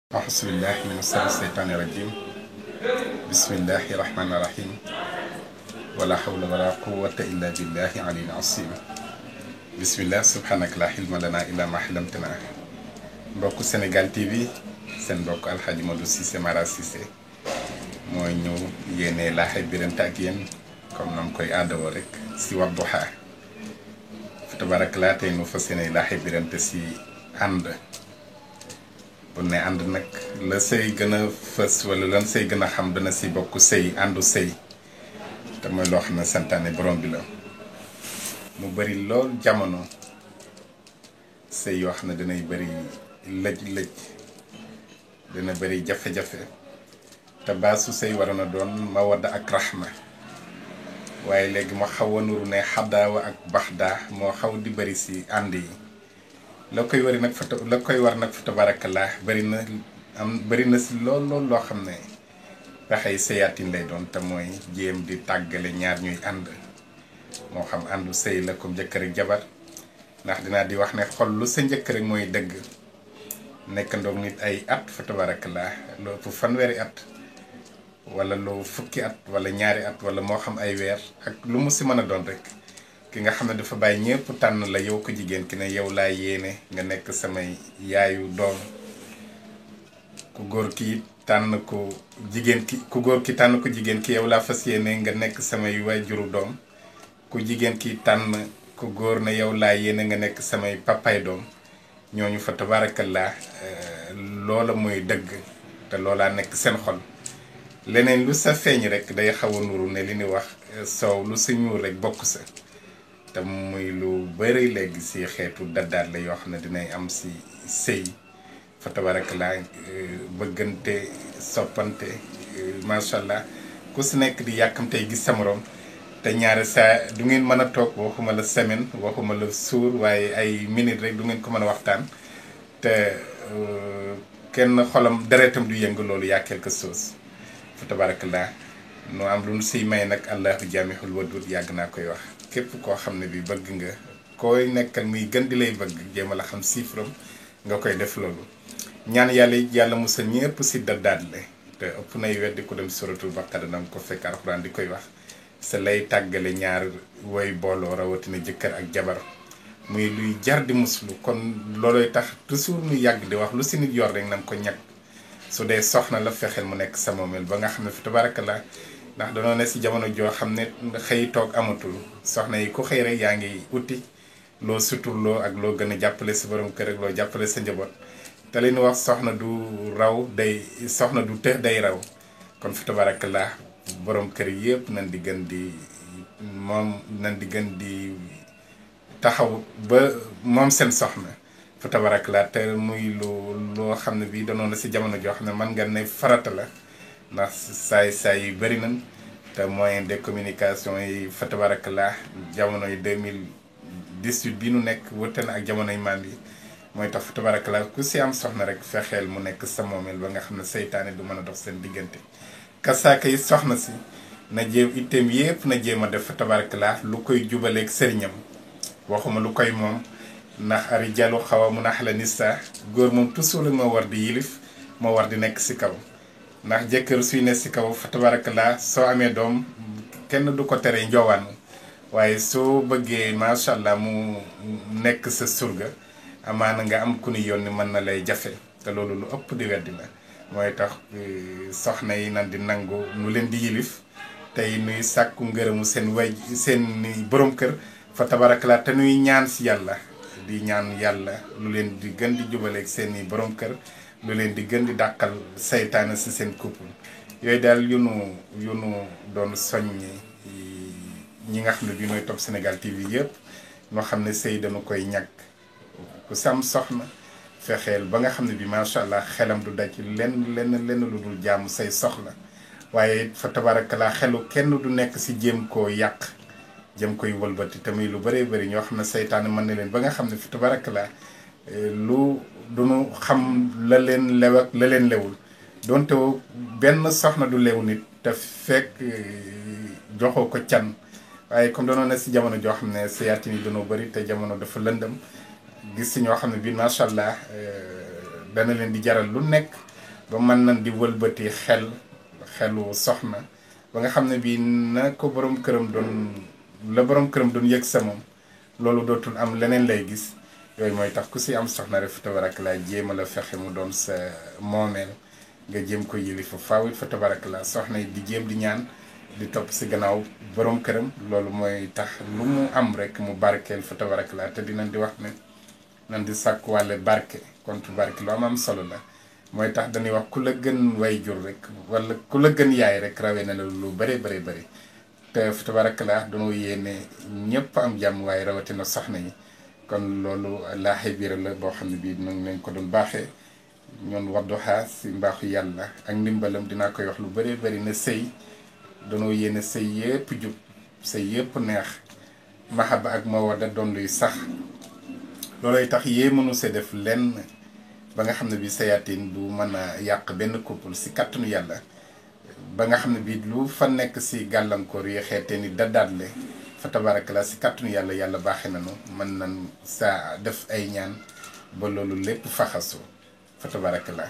أعوذ بالله من الشيطان الرجيم بسم الله الرحمن الرحيم ولا حول ولا قوة إلا بالله العلي العظيم بسم الله سبحانك لا علم لنا إلا ما علمتنا mbokk Sénégal TV seen mbokk Alxaaji Modou Cissé Mara Cissé mooy ñëw yéene laaxee birante ak yéen comme nam koy aadawoo rek si wadduha fa tabarakallah tey nu fas yéene laaxee birante si ànd bu ne ànd nag la sëy gën a fës wala lan sëy gën a xam dana si bokk sëy àndu sëy te mooy loo xam ne santaane borom bi la mu bari lool jamono sëy yoo xam ne danay bari lëj-lëj dina bari jafe-jafe te baasu sëy waroon a doon mawadda ak rahma waaye léegi mu xaw a nuru ne xaddaawa ak baxdaa moo xaw di bari si ànd yi la koy war nag fa tabarakallah bari na si lool loo xam ne pexey sëyaatin lay doon te mooy jéem di tàggale ñaar ñuy ànd moo xam àndu sëy la comme jëkkër ak jabar ndax dinaa di wax ne xol lu sa njëkk rek mooy dëgg nekk ndoog nit ay at fa tabarakallah lu ëpp fanweeri at wala lu fukki at wala ñaari at wala moo xam ay weer ak lu mu si mën a doon rek ki nga xam ne dafa bàyyi ñëpp tànn la yow ko jigéen ki ne yow laa yéene nga nekk samay yaayu doom ku góor ki tànn ko jigéen ki ku góor ki tànn ko jigéen ki yow laa fas yéene nga nekk samay waajuru doom ku jigéen ki tànn ku góor ne yow laa yéene nga nekk samay papaay doom ñooñu fa tabarakallah loola mooy dëgg te loolaa nekk seen xol leneen lu sa feeñ rek day xaw a nuru ne li ni wax soow lu sa ñuul rek bokk sa te muy lu bëri léegi si xeetu daddaat la yoo xam ne dinay am si sëy fa tabarakallah bëggante soppante macha allah ku si nekk di yàkkamtey gis sa morom te ñaare saa du ngeen mën a toog waxuma la semaine waxuma la suur waaye ay minute rek du ngeen ko mën a waxtaan te kenn xolam deretam du yëngu loolu yaa quelque chose fa tabarakallah noo am lu nu siy may nag allahu jaamihul wadud yàgg naa koy wax képp koo xam ne bi bëgg nga koy nekkal muy gën di lay bëgg jéem a la xam chiffre nga koy def loolu ñaan yàlla musal ñëpp si daddaat le te ëpp nay weddi ku dem suratul baqara danga ko fekk alxuraan di koy wax sa lay tàggale ñaar woy booloo rawatina jëkkër ak jabar muy luy jar di muslu kon looloy tax toujours nu yàgg di wax lu si nit yor rek na nga ko ñàkk su dee soxna la fexeel mu nekk sa moomeel ba nga xam ne fi tabarakallah ndax danoo ne si jamono joo xam ne xëy toog amatul soxna yi ku xëy rek yaa ngi uti loo suturloo ak loo gën a jàppale sa borom kër ak loo jàppale sa njaboot te li ñu wax soxna du raw day soxna du të day raw kon fi tabarakallah borom kër yëpp nañ di gën di taxaw ba moom seen soxna fa tabarakallah te muy loo xam ne bii danoon na si jamono joo xam ne man nga ne farata la ndax saay yu bëri nañ te moyen de communication yi fa tabarakallah jamono yi 2018 bi nu nekk wute na ak jamonoy maam yi mooy tax fa tabarakallah ku si am soxna rek fexeel mu nekk sa moomeel ba nga xam ne seytaane du mën a dox seen diggante kasaaka yi soxna si na jéem itteem yépp na jéem a def fa tabarakallah lu koy jubaleeg sëriñam waxuma lu koy moom ndax arijalu xaw a mun a xala nisa góor moom toujours la moo war di yilif moo war di nekk si kaw ndax jëkkër suy ne si kaw fa tabarakallah soo amee doom kenn du ko tere njoowaan waaye soo bëggee macha allah mu nekk sa surga amaana nga am ku ni yónni mën na lay jafe te loolu lu ëpp di weddi la mooy tax soxna yi nan di nangu nu leen di yilif tey nuy sàkku ngërëmu seen borom kër fa tabarakallah te nuy ñaan si yàlla di ñaan yàlla lu leen di gën di jubaleeg seeni borom kër lu leen di gën di dàqal saytaane si seen couple yooyu daal yu nu doon soññi ñi nga xam ne bi nooy topp Sénégal TV yëpp ñoo xam ne sëy dañu koy ñàkk ku sam soxna fexeel ba nga xam ne bi macha allah xelam du daj lenn lu dul jaamu say soxla waaye fa tabarakallah xelu kenn du nekk si jéem koo yàq jëm koy wëlbati te muy lu bëree bëri ñoo xam ne saytaane mën na leen ba nga xam ne fa tabarakallah lu duñu xam la leen lew ak la leen lewul donte benn soxna du lew nit te fekk joxoo ko can waaye comme danoo ne si jamono joo xam ne seyaatin yi dañoo bëri te jamono dafa lëndëm gis si ñoo xam ne bii macha allah dana leen di jaral lu nekk ba mën nañ di wëlbati xelu soxna ba nga xam ne bii na ko borom këram doon la borom këram doon yëg sa moom loolu dootul am leneen lay gis. yooyu mooy tax ku si am soxna rek fa tabarakallah jéem a la fexe mu doon sa moomeel nga jéem ko yilifa faaw it fa tabarakallah soxna yi di jéem di ñaan di topp si gannaaw borom këram loolu mooy tax lu mu am rek mu barkeel fa tabarakallah te dinañ di wax ne nan di sàkku wàlle barke kontu barke lu am solo la. mooy tax dañuy wax ku la gën way jur rek wala ku la gën yaay rek rawee na la lu bëri bëri te fa tabarakallah dañoo yéene ñëpp am jàmm waaye rawatina soxna yi. kon loolu laaxe biir la boo xam ne bii noonu lañ ko doon baaxee ñoon wadduha si mbaaxu yàlla ak ndimbalam dinaa koy wax lu bëree bëri na sëy danoo yéene sëy yëpp jub sëy yëpp neex mahaba ak mawadda doon luy sax loolay tax yee mënu see def lenn ba nga xam ne bii sayaatin du mën a yàq benn couple si kàttanu yàlla ba nga xam ne bii lu fa nekk si gàllankoor yi xeete ni dadaatle fa tabarakallah si kàttanu yàlla baaxee nañu mën nañ saa def ay ñaan ba loolu lépp faxasoo fa tabarakallah